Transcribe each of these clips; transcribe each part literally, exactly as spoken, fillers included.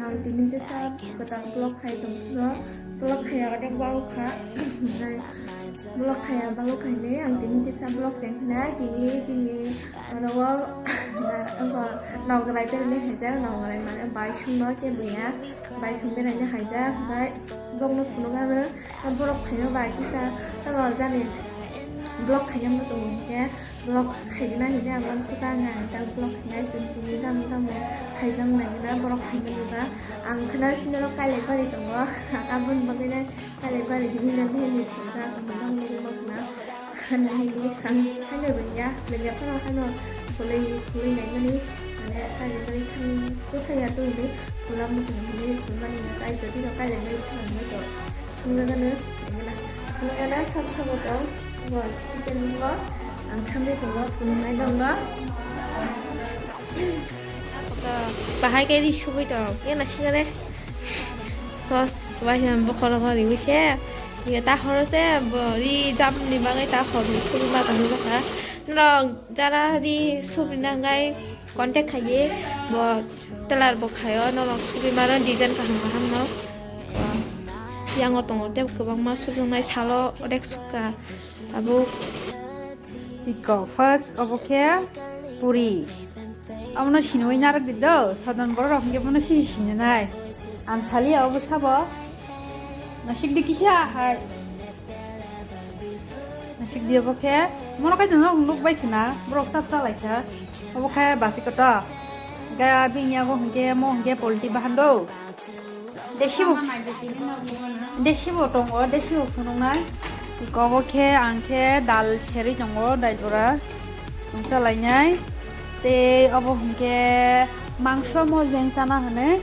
Ang tini kisa kwtal vlog khai tongphuru, vlog khaiya onek bau kha. Onek bau kha hinwi ang tini kisa vlog cheng kha. Tini chini oro o Nograi beraina haijak, Nograi mane bai songno khe buya, bai song beraina haijak, bai bokno phunuknani borok phaima bai kisa tamo jani vlog khaina muchungo hinkhe. Vlog khaigwna hinwi ang uansukha, ang ang tak vlog khainai chwng tini tamo tamo khaijak naigwna borok khainani ba. Ang khwna sinoro Kailaibari tongo, aboni bagwino Kailaibari hinwi nang hinwi thangkha, ang nang nugwi mankha. Hinwi ang haino rwngya, rwngya phano haino khulwi khulwi naimani, mane Kailaibari thang kwthaiya to hinwi khulna muchung hinwi khulmani, nakai jodi rok Kailaibari thangmani to. Thangjakgano, nangmano. Thangjakgano sab sabo tong. Bo, kitchen room o. Ang thangwi tongo, phunuknai nokno. Bahai khe ri subui tong. Yana singare. Kos, wahyan bokhorogo riwi se. Ye ta horo se, bo ri jamni bagwi ta hor subui ma tongwi bokha. Norok jara ri subui nangai contact khaiwi bo tailor bo khaio, norok subui mano design kaham kaham no. Yango tongo tei kwbangma subungnai salo odek sukha tabuk. Iko first obo khe puri. Abono sinwi narwk di do, sodon borok rok hwnkhe bono sini sinanai. Ang saliya obo sabo. Nasik di kisa hai. Nasik di obo khe. Mono kai dono nuk bai khna, borok chap cha lai kha. Obo khe basi koto. Ga bini yago hwnkhe mo hwnkhe polti bahan do. Desibo, desibo tongo, desibo phunuknai. Iko obo khe ang khe dal serwi tongo, dai jora. Ang chalainai. Tei obo hwnkhe mangso mojeng chana hwnwi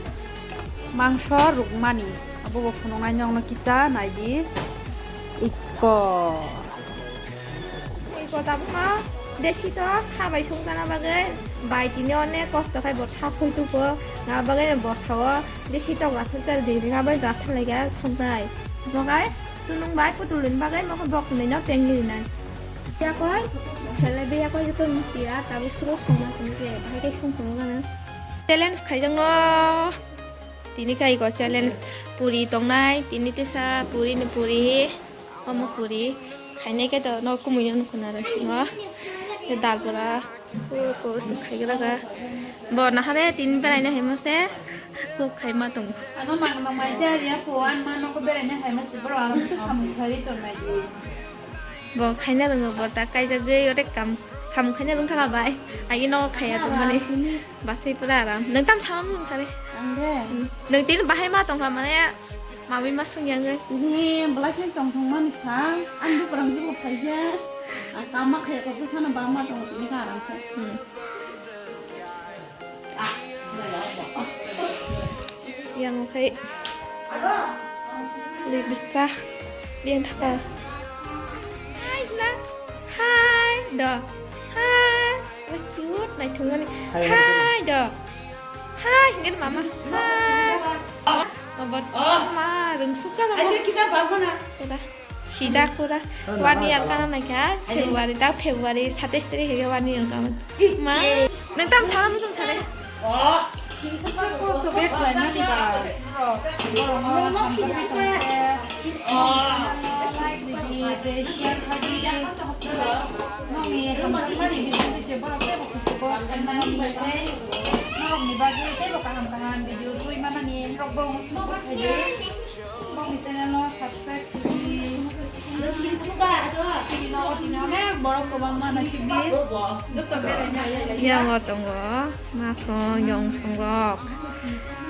mangso rwkmani. Abo bo phunuknai nokno kisa naidi. Iko. Iko tabukno desi to kha bai songchana bagwi bai tini onek kosto khai bo tha phoi tuko, nga bagwi bo sao desi tok rathar chari di nga bai rathar laika songnai. Nokai chunung bai putul ni bagwi mokhe bok nwi no tengwi rinai. Yakoi, khele be yakoi joto mutia tabuk suro songma songke, bahai kai song tongo gana. Challenge khaijakno tini kai ko challenge puri tongnai, tini tesa puri ni puri. Omo puri khainai khe to no kumui no nukho na singo. Tei dal bora ko ko se khaigra ga. Bo nahare tin berai na hema se kuk khaima tong. Ano mang mang mai ja ya ko an ma no ko berai na hema se bro aram se samung khari ton mai di. Bo khaina rwngo bo ta kaijagwi ore kam samung khaina rwng thaka bai. Agi no khaiya tong mani. Basai pura aram. Nang tam sama mung sare. Ang de. Nang tin bahai ma tong kha mane. Mami ma sung yang ai. Ini belai sing tong tong mani sa. Ang du perang jugo phaija. Ang kama khaya ko sana ba ma tong ini karang kha. Yang khai. Li bisa. Biang thaka. Hai na. Hai do. Hai. Wah, cute, naithok mani. Hai, hai, hai, do. Hai, hingan mama. Hai. Abot. Ma, rungsuk ka mama. Ayo, kita bangun, ah. Kura. Sida kura. One year kana naikha. February, ta February satais tarik hege one year kana. Ma, nang tam sara muchung sare. Siko sobe khlaimani ba. Borokno hamjakmani tongkhe, like ridi, tei share khaidi. Nokni hamjakmani bisingtwi se borok teibo khusigo khaimani tei norokni bagwi teibo kaham kaham video twimanani norok borokno support khaidi. Bongni channel no subscribe khaidi. Tini nogo tini onek borok kwbangma naisik di. Doktor beraina. Yango tongo. Masong, yongsong rok.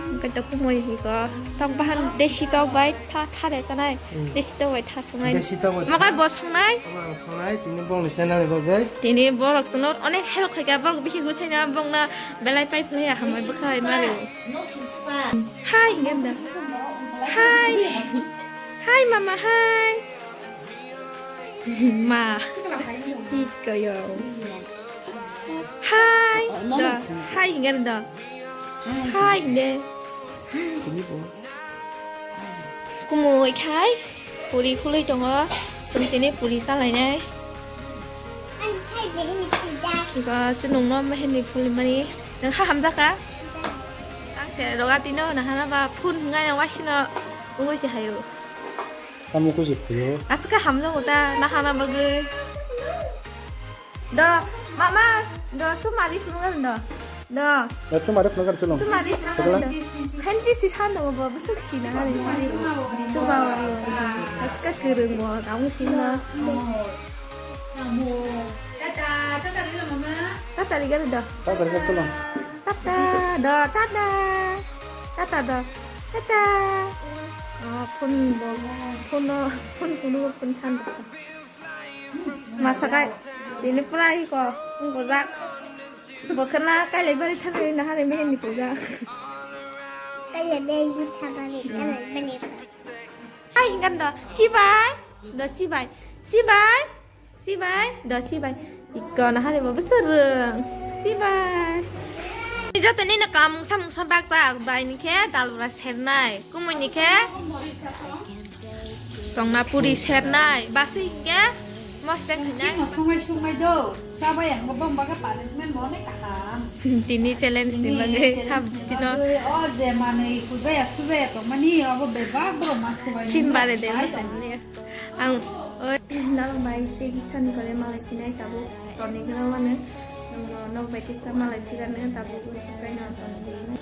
Hwnkhe to kumui hiko. Tok bahan desi tok bai tha, thare chanai. Hmm. Desi tok bai tha songnai. Desi tok bai. Makai bo songnai. Omo ang songnai, tini bongni channel ni bagwi. Tini borok chwngno onek help khaikha, borok bihik bwsaina bongna belai pai phlaiya hambai bwkhai mari. Hi, Ganda. Hi. Hi, Mama, hi. Ma. Hi, koyo. Hai. Da. Hai hingan da. Hai hinde. Kumui khai. Puri khului tongo. Sung tini puri salainai. Ga chunung no meheni phuli mani. Nang ha hamjaka? Ang Rogati no nahana ba phone hwngai na wasino ungui se hayo. Tamo kuji phayo. Aska hamno uta nahana bagwi. Do, mama, do, tu mari phunukar do. Do. Do, tu mari phunukar chulung. Tu mari phunukar do. Hensi si sano bo, busuk si na hari. Tu ba, aska kereng bo, kamu si na. Tata, tata riga mama. Tata riga do. Tata riga chulung. Tata, do, tata. Tata do. Tata. Oh, phone bo, phone, phone kunu phone san do. Masakai, tini pura iko, ungkojak. Bokena kailai bari thanai nahari meheni pujak. Kailai bari thanai, kailai bari. Ai, hingan do, sibai, do sibai, sibai, sibai, do sibai. Iko nahari bo bwswrwng, sibai. Joto nini kamung samung sa bakjak, bai ni khe dalbra sernai, kumui ni khe. Tongna puri sernai, basi hingke mostek hinai. Chikno songnai songnai do, chabai ang bo bang baga punishment bo ne kaham. Tini challenge ni bagwi sab tino. O je manui kujaya sujaya tongmani, abo bebak bro mas subai. Sim bare de mas ni. Ang, o, nang bai te gisan kore malai sinai tabu toni gana mane. Nang nok bai te sa malai sigane tabu ko sukai na toni.